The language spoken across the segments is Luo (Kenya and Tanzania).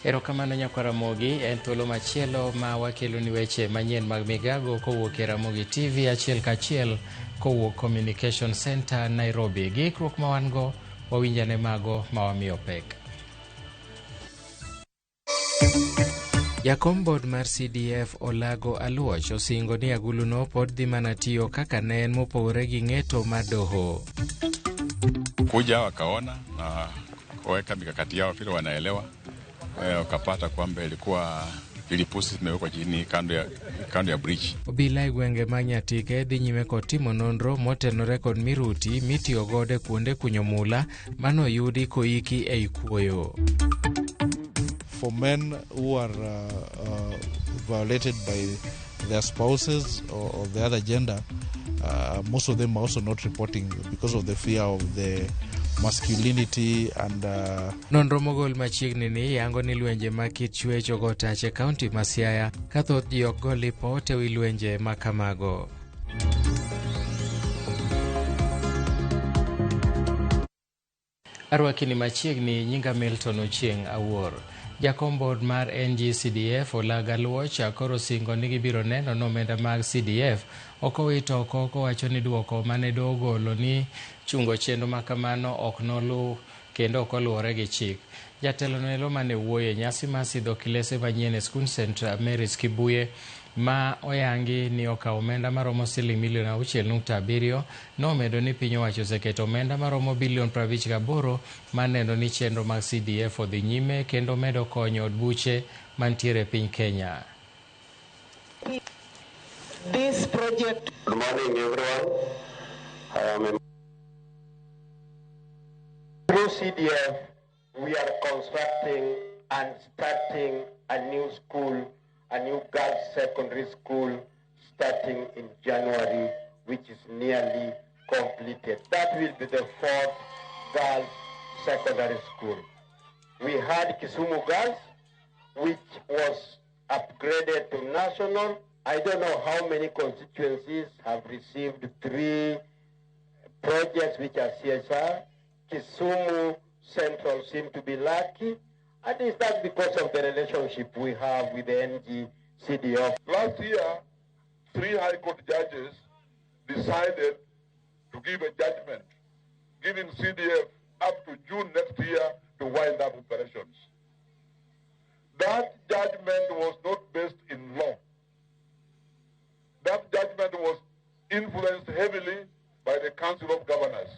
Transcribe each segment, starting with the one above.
Erokamano nyakwar Ramogi, en thuolo machielo ma wakeloni weche manyien mag migago kowuok e Ramogi TV achiel kachiel kowuok Communication Center Nairobi. Gi ikruok ma wan go, wawinjane mago ma wamiyo pek. Jakom bod mar CDF Olago Aluoch osingo ni aguluno pod dhi mana tiyo kaka ne en mopogore gi ng'eto mar doho. Kuja wakaona na waweka mikakati yao vile wanaelewa, wakapata kwamba ilikuwa vilipuzi zimewekwa chini kando ya bridge. Obila e gwenge mag Nyatike dhi nyime kod timo nonro motenore kod miruti mitiyo godo e kuonde kunyo mula manoyudi koiki ei kuoyo. For men who are violated by their spouses or the other gender, most of them are also not reporting because of the fear of the masculinity and Nonro mogol machiegni ni yango ni lwenje ma kit chwech ogo tach e kaunti ma Siaya ka thoth ji ok go lipot ewi lwenje ma kamago. Arwakini machiegni nyinga Milton Ochieng' Awuor. Jakom board mar NGCDF Olaga Aluoch koro singo ni gibiro neno ni omenda mag CDF ok owit oko kowacho ni duoko mane doho ogolo ni chungo chenro ma kamano ok noluw kendo ok oluwore gi chik. Jatelo no elo mane wuoyo e nyasi mar sidho kilese manyien e skund St Mary's Kibuye ma oyangi ni okawo omenda maromo siling milion 6.7 nomedo ni piny owacho oseketo omenda maromo bilion 58 mar neno ni chenro mag CDF odhi nyime kendo medo konyo od buche mantiere e piny Kenya. This project. Good morning, everyone. I am Through CDF, we are constructing and starting a new school, a new girls' secondary school starting in January, which is nearly completed. That will be the fourth girls' secondary school. We had Kisumu Girls, which was upgraded to national. I don't know how many constituencies have received three projects which are CSR. Kisumu Central seem to be lucky, and is that because of the relationship we have with the NG-CDF? Last year, three High Court judges decided to give a judgment, giving CDF up to June next year to wind up operations. That judgment was not based in law. That judgment was influenced heavily by the Council of Governors.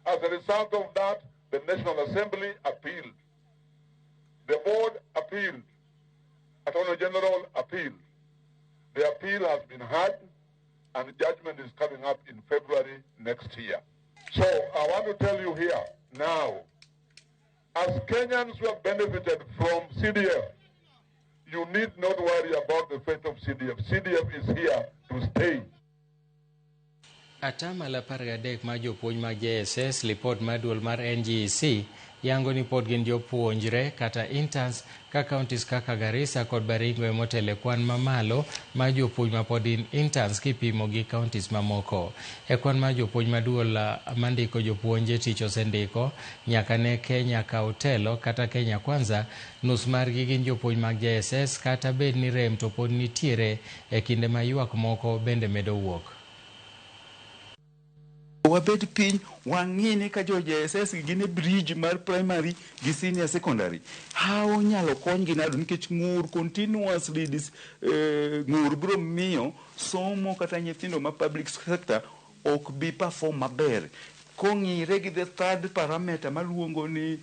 As a result of that, the National Assembly appealed. The board appealed. Attorney General appealed. The appeal has been heard, and judgment is coming up in February next year. So I want to tell you here now, as Kenyans who have benefited from CDF, you need not worry about the fate of CDF. CDF is here to stay. Atamalo 13 mar jopuonj mag JSS lipot mar duol mar NGEC yango ni pod gin jopuonjre kata interns ka counties kaka Garissa kod Baringo emotelo e kwan mamalo mar jopuonj mapod gin interns kipimo gi counties mamoko. E kwan mar jopuonj ma duol mandiko jopuonj e tich osendiko nyaka ne Kenya kaw telo kata Kenya Kwanza, nus margi gin jopuonj mag JSS kata bed ni rem to pod nitiere e kinde ma ywak moko bende medo wuok. Wabed piny wang'i ni ka jo JSS gin e bridge mar primary gi senior secondary, how nyalo konygi nado nikech ng'ur continuously this, ng'ur biro miyo somo kata nyithindo ma public sector ok bi perform maber kong'ire gi the third parameter maluongo ni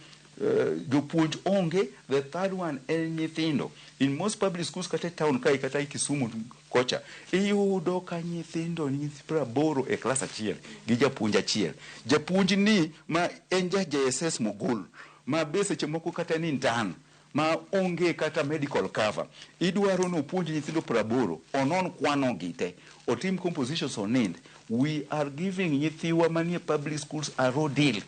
jopuonj onge. The third one en nyithindo. In most public schools kata e town kae kata e Kisumu kocha iyudo ka nyithindo nyithi 80 e klas achiel gi japuonj achiel. Japuonj ni ma en ja JSS mogol ma be seche moko kata ni intern ma onge kata medical cover, idwaro ni opuonj nyithindo 80, onon kwano gi te, otim compositions, onind. We are giving nyithiwa manie public schools a raw deal.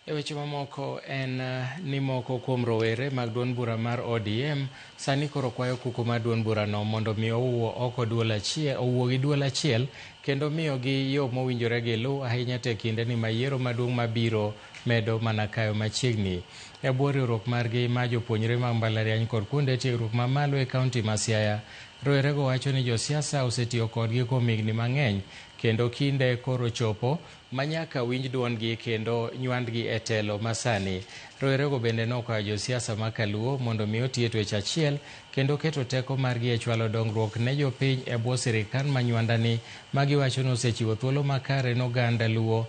E weche mamoko en ni moko kuom rowere mag duond bura mar ODM sani koro kwayo kuku mar duond burano mondo mi owuo oko duol achiel, owuo gi duol achiel kendo miyogi yo mowinjore giluw ahinya te kinde ni ma yiero maduong' mabiro medo mana kayo machiegni. E bwo riwruok margi ma jopuonjre mag mbalariany kod kuonde tiegruok mamalo e kaunti ma Siaya, rowerego wacho ni josiasa osetiyo kodgi kuom higni mang'eny kendo kinde koro chopo ma nyaka winj duondgi kendo nywandgi e telo masani. Rowerego bende nokwayo josiasa ma Kaluo mondo mi oti e twech achiel kendo keto teko margi e chwalo dongruok ne jopiny e bwo sirikal ma nywandani ma giwacho ni osechiwo thuolo makare ne oganda Luo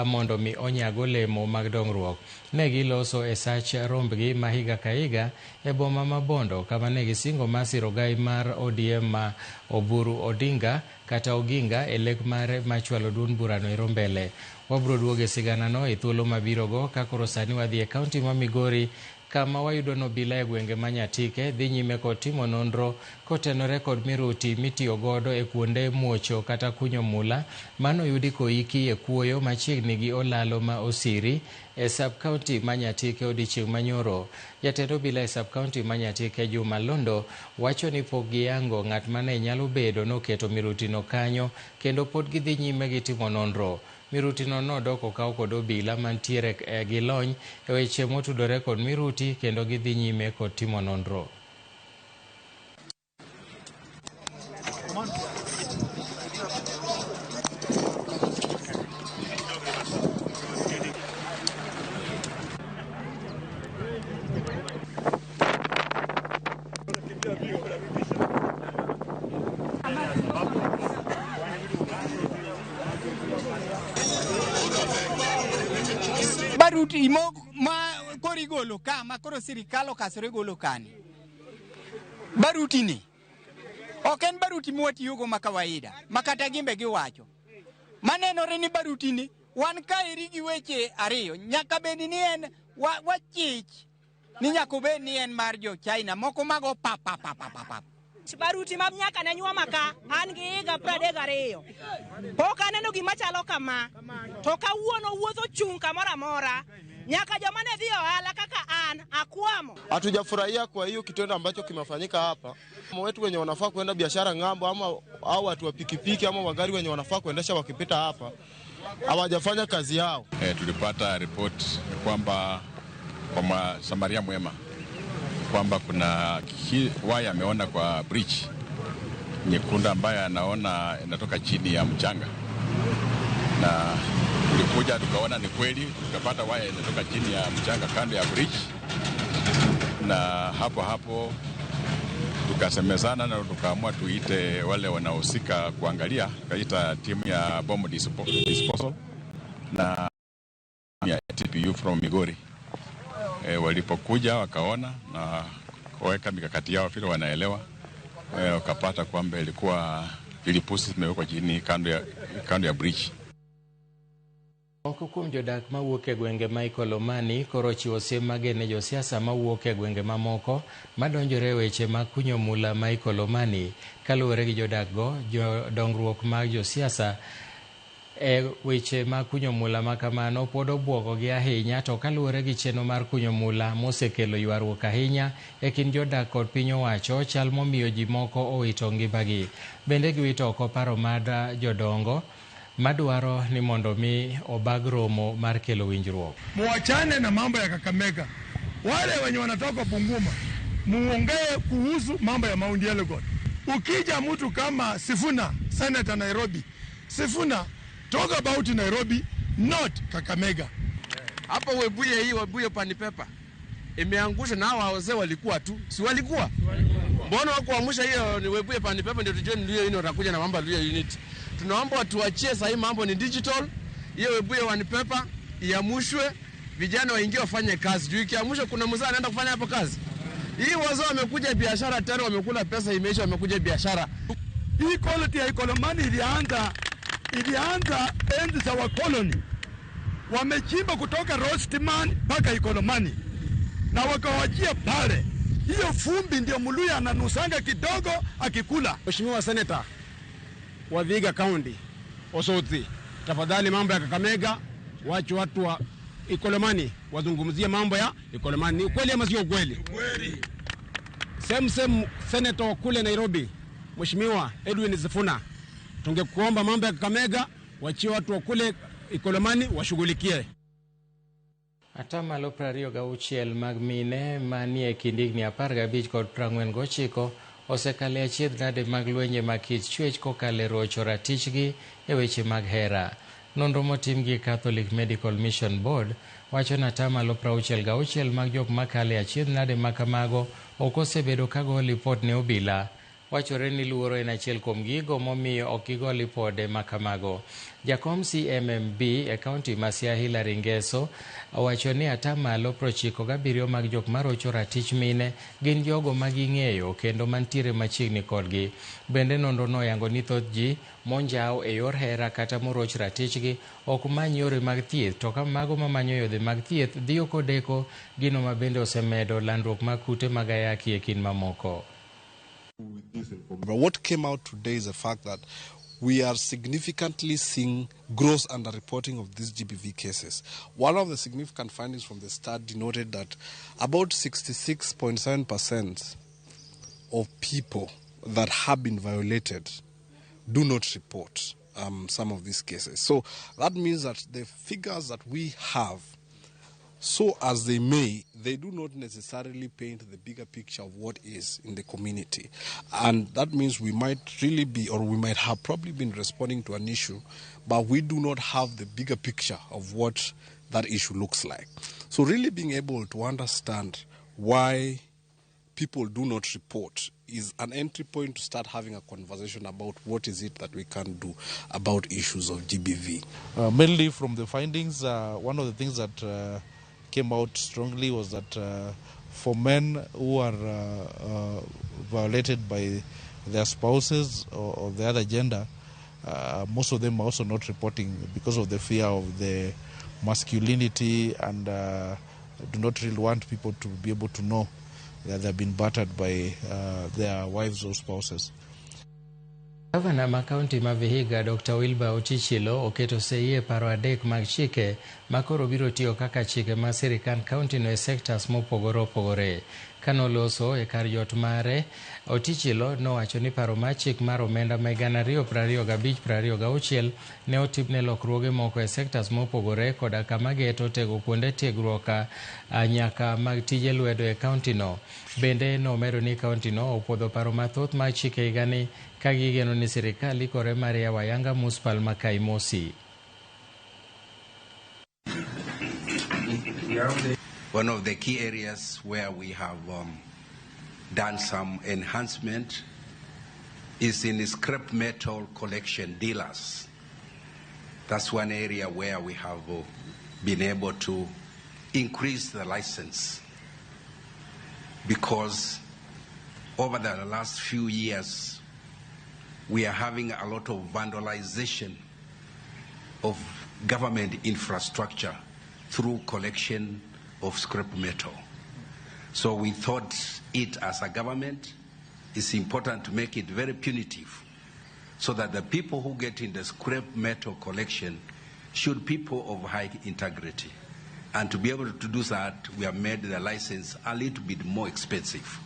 mondo mi onyag olemo mag dongruok. Ne giloso e sach rombgi ma higa ka higa e boma ma Bondo kama ne gisingo mar siro gai mar ODM ma Oburu Odinga kata Oginga e lek mare mar chwalo duond burano ero mbele. Wabiro duogo e siganano e thuolo mabirogo ka koro sani wadhi e kaunti ma Migori kama wayudo ni obila e gwenge ma Nyatike dhi nyime kod timo nonro kotenore kod miruti mitiyo godo e kuonde muocho kata kunyo mula manoyudi koiki e kuoyo machiegni gi olalo ma Osiri e sub county ma Nyatike odiechieng' manyoro. Jatend obila e sub county ma Nyatike Juma Londo wacho ni pok giyango ng'at mane nyalo bedo noketo mirutino kanyo kendo pod gidhi nyime gi timo nonro. Mirutino nodok okaw kod obila mantiere gi lony e weche motudore kod miruti kendo gidhi nyime kod timo nonro. Baruti ma koro igolo ka ma koro sirikal okasore golo kani. Baruti ni ok en baruti mwatiyogo ma kawaida ma kata gimbe giwacho. Manenore ni baruti ni wan kaeri gi weche ariyo nyaka bed ni en wachich ni nyaka obed ni en mar jo China moko mago pa pa pa pa pa. Baruti ma nyaka ne nyuoma ka an gi higa 32 pok aneno gima chalo kama to kawuono wuoth ochung' kamoro amora nyaka joma ne dhi ohala kaka an akwamo. Hatujafurahia kwa hiyo kitendo ambacho kimefanyika hapa. Wetu wenye wanafaa kuenda biashara ng'ambo ama au watu wa pikipiki ama magari wenye wanafaa kuendesha wakipita hapa hawajafanya kazi yao. Tulipata report kwamba kwa Samaria mwema kwamba kuna waya ameona kwa bridge nyekundu ambayo anaona inatoka chini ya mchanga, na tulikuja tukaona ni kweli, tukapata waya inatoka chini ya mchanga kando ya bridge, na hapo hapo tukasemezana na tukaamua tuite wale wanaohusika kuangalia, tukaita timu ya bomb disposal na ya TPU from Migori. Walipokuja wakaona na kuweka mikakati yao vile wanaelewa, wakapata kwamba ilikuwa vilipusi zimewekwa chini kando ya bridge. Moko kuom jodak mawuok e gwenge ma Ikolomani koro ochiwo siem mager ne josiasa mawuok e gwenge mamoko madonjore e weche mag kunyo mula ma Ikolomani. Kaluwore gi jodak go, dongruok mag josiasa e weche mag kunyo mula ma kamano pod obwogogi ahinya, to kaluwore gi chenro mar kunyo mula mosekelo ywaruok ahinya e kind jodak kod piny owacho, chal momiyo ji moko owito ngimagi. Bende giwito oko paro mar jodongo madwaro ni mondo mi obag romo mar kelo winjruok. Muachane na mambo ya Kakamega. Wale wenye wanatoka Bungoma muongee kuhusu mambo ya Mount Elgon. Ukija mtu kama Sifuna, Senator Nairobi, Sifuna talk about Nairobi, not Kakamega. Hapa Webuye hii Webuye panipepa imeangusha na hao wazee walikuwa tu, si walikuwa? Mbona hawakuamsha hiyo ni Webuye panipepa ndio tujue ni Luo unit watakuja na mambo ya Luo unit. Tunaomba watuachie sasa, hii mambo ni digital. Hiyo Webuye panipepa iamushwe, vijana waingie wafanye kazi. Juu ikiamushwa kuna mzee anaenda kufanya hapo kazi. Hii wazee wamekuja biashara tena, wamekula pesa imeisha, wamekuja biashara. Hii quality ya Ikolomani ilianza enzi za wakoloni. Wamechimba kutoka Roastman mpaka Ikolomani na wakawajia pale. Hiyo fumbi ndio Muluya ananusanga kidogo akikula. Mheshimiwa Senator wa Vihiga County Osotsi, tafadhali mambo ya Kakamega wache watu wa Ikolomani wazungumzie mambo ya Ikolomani. Ni kweli ama sio kweli? Kweli. Same senator kule Nairobi, Mheshimiwa Edwin Sifuna, tungekuomba mambo ya Kakamega wachie watu wa kule Ikolomani washughulikie. Atamalo 26 mag mine manie kind higni 15 kod 49 osekale achiedh nade mag lwenje mag kit chwech kokalo e rocho ratichgi e weche mag hera. Nonro motim gi Catholic Medical Mission Board wacho ni atamalo 66 mag jok makale achiedh nade makamago ok osebedo ka go lipot ne obila. Wachore ni luoro en achiel kuom gigo momiyo ok gigo lipode makamago. Jakom CMMB e kaunti ma Siaya Hilary Ngeso owacho ni atamalo 97 mag jok marocho ratich mine gin jogo ma ging'eyo kendo mantiere machiegni kodgi. Bende nonro noyango ni thoth ji monjaw e yor hera kata moroch ratichgi ok many yore mag thieth, to ka mago mamanyo yore mag thieth dhiyo kodeko, gino ma bende osemedo landruok mag kute mag ayaki e kind mamoko. But what came out today is the fact that we are significantly seeing gross underreporting of these GBV cases. One of the significant findings from the study noted that about 66.7% of people that have been violated do not report some of these cases. So that means that the figures that we have, so as they may, they do not necessarily paint the bigger picture of what is in the community. And that means we might really be, or we might have probably been responding to an issue, but we do not have the bigger picture of what that issue looks like. So really being able to understand why people do not report is an entry point to start having a conversation about what is it that we can do about issues of GBV. Mainly from the findings, one of the things that came out strongly was that for men who are violated by their spouses or the other gender, most of them are also not reporting because of the fear of the masculinity and do not really want people to be able to know that they've been battered by their wives or spouses. Gavana ma kaunti ma Vihiga Dr. Wilbur Otichilo oketo sei e paro 3 mag chike ma koro biro tiyo kaka chike ma sirikand kaunti no e sectors mopogore opogore. Kanoloso e kar jot mare, Otichilo nowacho ni paro mar chik mar omenda ma 2025-2026 ne otimne lokruoge moko e sectors mopogore koda kama geto tego kuonde tiegruok nyaka mag tije lwedo e kaunti no. Bende nomedo ni kaunti no opuodho paro mathoth mag chike higani ka gigeno ni sirikal ikore mar yawo ayanga municipal ma Kaimosi. One of the key areas where we have done some enhancement is in scrap metal collection dealers. That's one area where we have been able to increase the license, because over the last few years we are having a lot of vandalization of government infrastructure through collection of scrap metal. So we thought it as a government, it's important to make it very punitive so that the people who get in the scrap metal collection should people of high integrity. And to be able to do that, we have made the license a little bit more expensive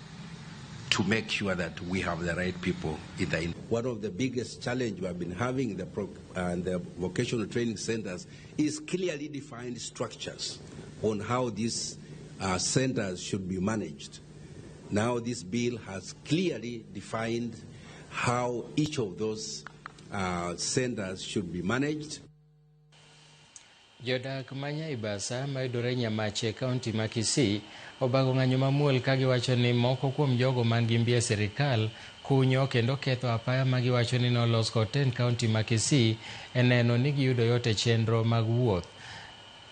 to make sure that we have the right people in the... One of the biggest challenge we have been having in the vocational training centers is clearly defined structures on how these centers should be managed. Now this bill has clearly defined how each of those centers should be managed. Jodak ma Nyaibasa mayudore Nyamache kaunti ma Kisii obago ng'anyo mamuol ka giwacho ni moko kuom jogo man gi mbi e sirikal kunyo kendo ketho apaya ma giwacho ni nolos kod tend kaunti ma Kisii e neno ni giyudo yot e chenro mag wuoth.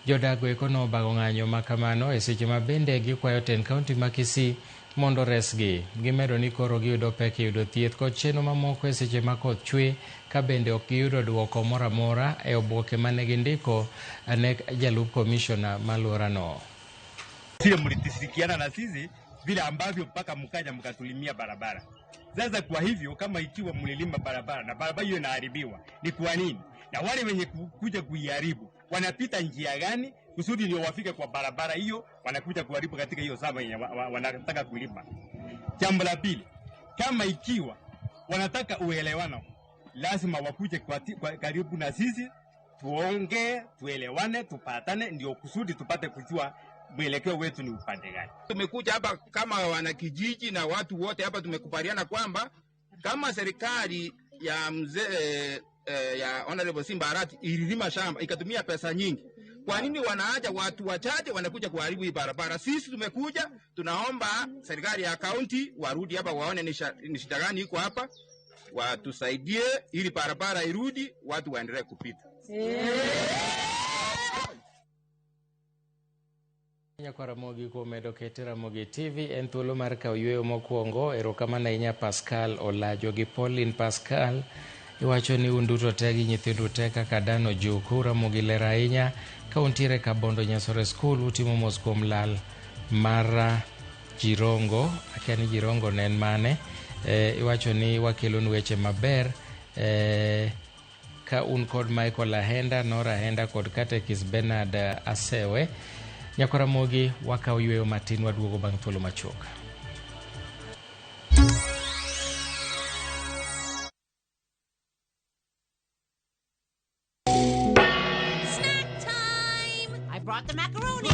Jodak eko nobago ng'anyo ma kamano e seche ma bende gikwayo tend kaunti ma Kisii mondo resgi. Gimedo ni koro giyudo pek e yudo thieth kod chenro mamoko e seche ma koth chwe ka bende ok giyudo duoko moro amora e oboke mane gindiko ne jalup komishona ma alworano. Sile mlitishirikiana na sisi vile ambavyo mpaka mkaja mkatulimia barabara. Sasa kwa hivyo kama ikiwa mlilima barabara na barabara hiyo inaharibiwa, ni kwa nini? Na wale wenye kuja kuiharibu wanapita njia gani kusudi ndio wafike kwa barabara hiyo, wanakuja kuharibu katika hiyo shamba yenye wanataka kulima. Jambo la pili, kama ikiwa wanataka uelewano, lazima wakuje kwa karibu na sisi, tuongee, tuelewane, tupatane, ndio kusudi tupate kujua mwelekeo wetu ni upande gani. Tumekuja hapa kama wanakijiji na watu wote hapa tumekubaliana kwamba kama serikali ya mzee ya Honorable Simba Arati ililima shamba ikatumia pesa nyingi, kwa nini wanaacha watu wachache wanakuja kuharibu hii barabara? Sisi tumekuja tunaomba serikali ya kaunti warudi hapa waone ni shida gani iko hapa, watusaidie ili barabara irudi, watu waendelee kupita. Nyakwa Ramogi kuom medo kete Ramogi TV en thuolo mar kawo yueyo mokwongo. Erokamano ahinya Pascal Olajo gi Pauline Pascal. Iwacho ni un duto te gi nyithindu te kaka Dan Ojuku. Ramogi ler ahinya ka untiere Kabondo Nyasore School utimo mos kuom lal mar Jirongo. Akia ni Jirongo ne en mane. Iwacho ni wakelonu weche maber ka un kod Michael Ahenda, Nora Ahenda kod Katekis Bernard Asewe. Nyakwa Ramogi wakaw yueyo matin waduogo bang' thuolo machuok. Snack time! I brought the macaroni.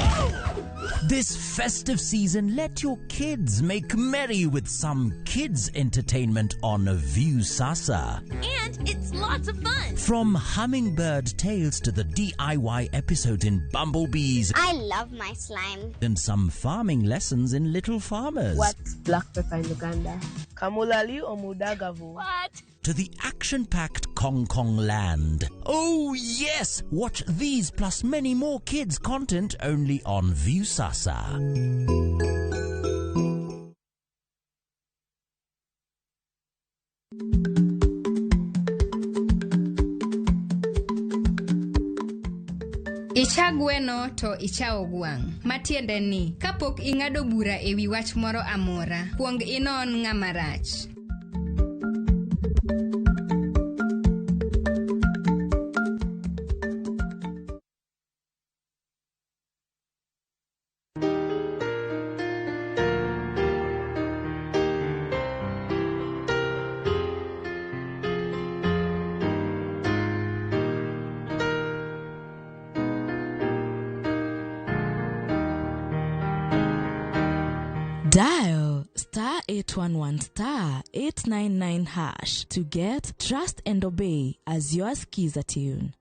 This festive season, let your kids make merry with some kids entertainment on Viusasa. And it's lots of fun. From Hummingbird Tales to the DIY episodes in Bumblebees. I love my slime. And some farming lessons in Little Farmers. What's black pepper in Uganda? Kamulali or Mudagavu? What? To the action-packed Kong Kong Land. Oh yes! Watch these plus many more kids content only on Viusasa. Icha gweno to ichawo gwang'. Matiende ni, kapok ing'ado bura ewi wach moro amora, kuong inon ng'ama rach. Dial star 811 star 899 hash to get Trust and Obey as your Skiza tune.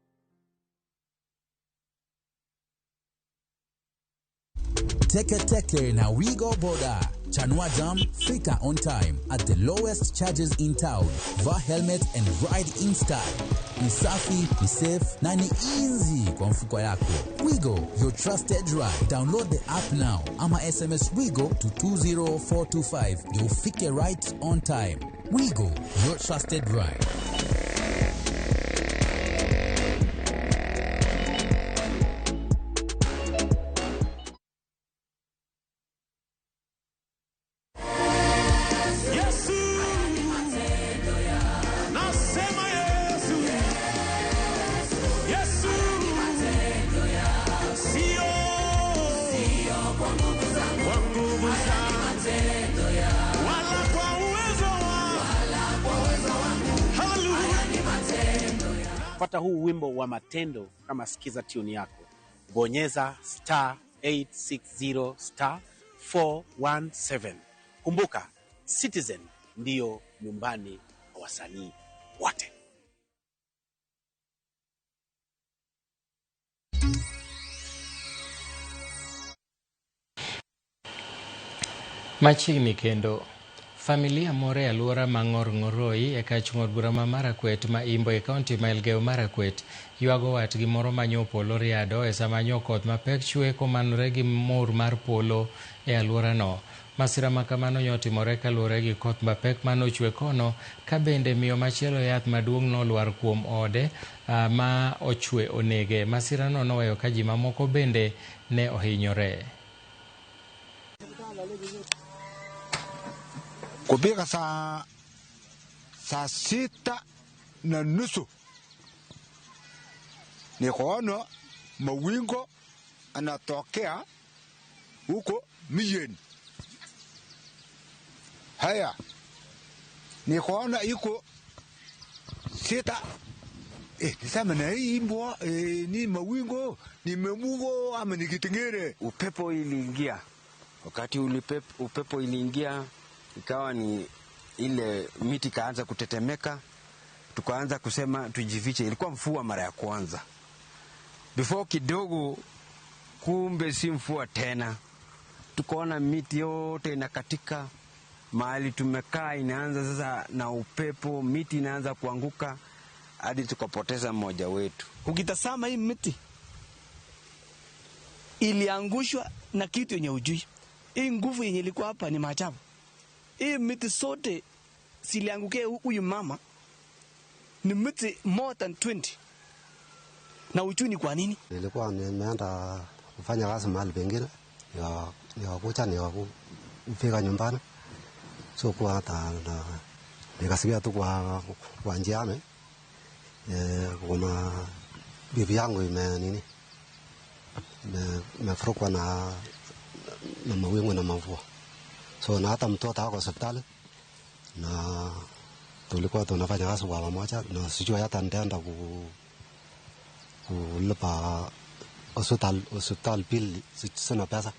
Teke Teke na Wigo Boda. Chanua Jam, fika on time at the lowest charges in town. Vaa helmet and ride in style. Ni safi, ni safe na ni easy kwa mfuko yako. Wigo, your trusted ride. Download the app now ama SMS Wigo to 20425. You'll ufike right on time. Wigo, your trusted ride. Pata huu wimbo wa Matendo kama sikiza tune yako. Bonyeza star 860 star 417. Kumbuka, Citizen ndiyo nyumbani kwa wasanii wote. Machiegni kendo familia moro e alwora ma Ngorng'oroi e kach ng'od bura ma Marakwet ma Imbo e kaunti ma Elgeyo Marakwet ywago watgi moro ma nyo polo riado e sama nyo koth mapek chwe komanore gi mor mar polo e alworano. Masira ma kamano nyo otimore kaluwore gi koth mapek manochwe kono ka bende miyo machielo yath maduong' nolwar kuom ode ma ochwe onege. Masirano noweyo ka ji mamoko bende ne ohinyore. Kupika saa 6:30 nikaona mawingu anatokea huko Mission. Haya, nikaona iko 6. Nisema na hii mbwa ni mawingo, ni memungo ama ni kitu kingine. Upepo iliingia. Wakati upepo iliingia, ikawa ni ile miti kaanza kutetemeka, tukaanza kusema tujifiche. Ilikuwa mvua mara ya kwanza. Before kidogo, kumbe si mvua tena. Tukaona miti yote inakatika, mahali tumekaa inaanza sasa na upepo, miti inaanza kuanguka hadi tukapoteza mmoja wetu. Ukitazama hii miti iliangushwa na kitu yenye ujui. Hii nguvu yenye ilikuwa hapa ni maajabu. Hii miti sote ziliangukia huyu mama ni miti more than 20. Na ujui ni kwa nini? Nilikuwa nimeenda kufanya kazi mahali pengine, nikakuja nikafika nyumbani. So kwa hata nikasikia tu kwa njiani kuna bibi yangu imefurukwa na mawingu na mvua. So na hata mtoto ako hospitali na tulikuwa tunafanya kazi kwa pamoja, na sijui hata nitaenda kulipa hospital bill, sina pesa.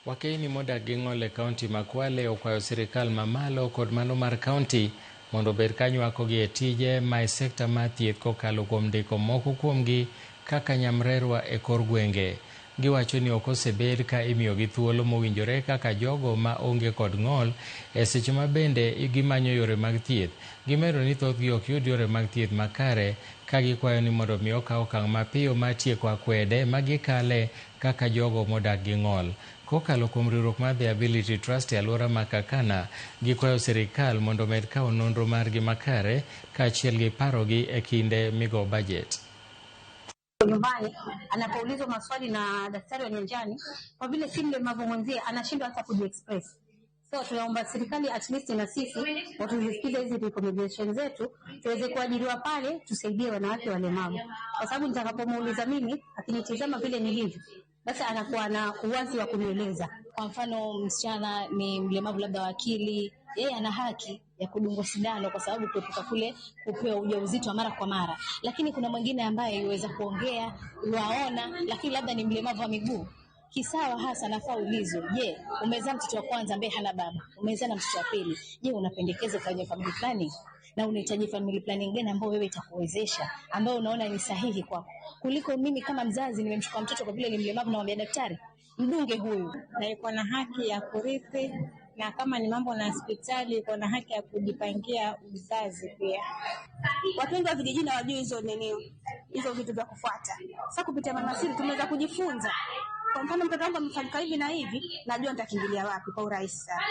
Wakeini modak gi ng'ol e kaunti ma Kwale okwayo sirikal mamalo kod mano mar kaunti mondo obed ka nywako gi e tije ma e sekta mar thieth kokalo kuom ndiko moko kuomgi kaka nyamrerwa e kor gwenge. Giwacho ni ok osebed ka imiyogi thuolo mowinjore kaka jogo ma onge kod ng'ol e seche ma bende gimanyo yore mag thieth. Gimedo ni thothgi ok yud yore mag thieth makare ka gikwayo ni mondo mi okaw okang' mapiyo mar tieko akwede ma gikale kaka jogo modak gi ng'ol. Kokalo kuom riwruok mar The Ability Trust e alwora ma Kakana, gikwayo sirikal mondo omed kawo nonro margi makare kaachiel gi parogi e kinde migo bajet. Nyumbani anapoulizwa maswali na daktari wa nyanjani, kwa vile si mlemavu mwenzie anashindwa hata kujiexpress. So tunaomba serikali at least na sisi watusikize hizi recommendation zetu, tuweze kuajiriwa pale, tusaidie wanawake walemavu, kwa sababu nitakapomuuliza mimi akinitizama vile nilivyo, basi anakuwa na uwazi wa kunieleza. Kwa mfano msichana ni mlemavu labda wa akili, yeye ana haki ya kudungwa sindano kwa sababu kuepuka kule kupewa ujauzito wa mara kwa mara. Lakini kuna mwingine ambaye yuweza kuongea, waona, lakini labda ni mlemavu wa miguu. Kisawa hasa nafaa ulizwe, je, umezaa mtoto wa kwanza ambaye hana baba, umezaa na mtoto wa pili, je, unapendekeza ufanye family planning? Na unahitaji family planning gani ambayo wewe itakuwezesha, ambayo unaona ni sahihi kwako? Kuliko mimi kama mzazi nimemchukua mtoto kwa vile ni mlemavu na mwambia daktari, mdunge huyu. Na iko na haki ya kurithi, na kama ni mambo na hospitali iko na haki ya kujipangia uzazi pia. Watu wengi wa vijijini hawajui hizo nini, hizo vitu vya kufuata. Sasa kupitia Mama Siri tumeweza kujifunza. Kwa mfano mtoto wangu amefanyika hivi na hivi, najua nitakimbilia wapi kwa urahisi sana.